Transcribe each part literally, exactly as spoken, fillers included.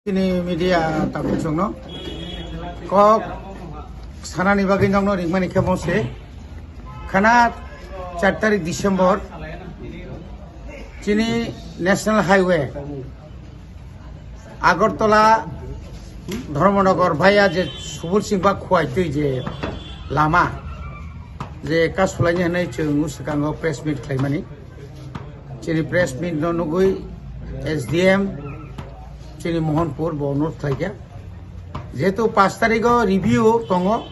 Chini media tabuk chwngno kok sanani bagwi nokno ringmani khe mose khana char tarik December chini National Highway Agartala Dharmanagar via je Subul Singh ba Khowai twi je lama je kasulaini hwnwi chwng swkango press meet khlaimani. Chini press meet no nugwi S D M chini Mohanpur bo note khlaikha. Jehetu pash tarigo review tongo,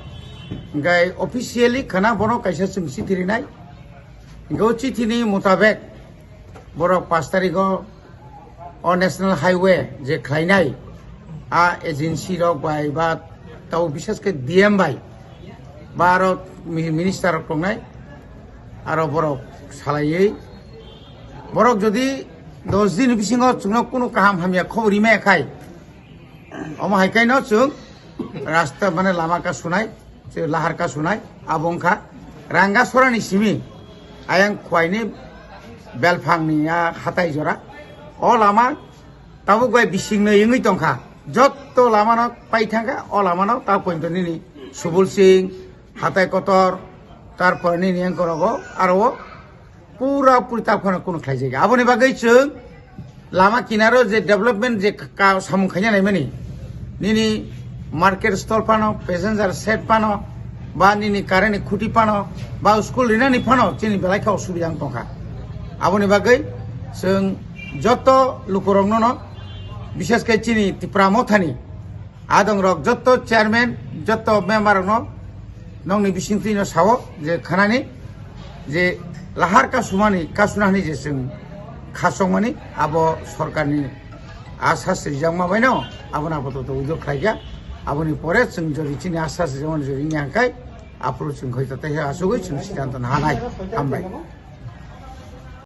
gai officially khana bono kaisa chwng chithi rinai. Go chithi ni mutabek borok pash tarigo o National Highway je khlainai a agency rok bai ba tau bishes khe D M bai ba aro mi-, minister rok tongnai aro borok salaiwi borok jodi dos din bisingo chwngno kunu kaham hamya khobor rimaya khai omo hai kaino chwng rasta mane lama ka sunai, se lahar ka sunai abo wngkha Rangasorani simi ayang Khwaini belphangni a hatai jora o lama tabuk bai bisingno wngwi tongkha, jotto lamano pai thangkha, o lamano ta pointo nini Subul Singh, Hatai Kotor, tarpor nini engkorogo aro o pura puri ta phano kuno khlaijak. Aboni bagwi chwng lama kinaro je development je ka samung khaina naimani, nini market stall phano, passenger shed phano, ba nini current ni khuti phano, ba school rinani phano chini belai khe osubida wng tongkha. Aboni bagwi chwng joto lukurokno no, bishes khe chini Tipra Mothani adongrok joto chairman, joto member rokno nokni bisingtwi no sao je khanani je lahar kasumani kasunani je chwng khasongmani abo sorkarni asa swijangma baino abono apato to ujo khlaikha. Aboni pore chwng jodi chini asa swijangmani jodi wngya hwnkhe aphuru chwng khoito tei asugwi chwng siddhanto nahanai. Hambai.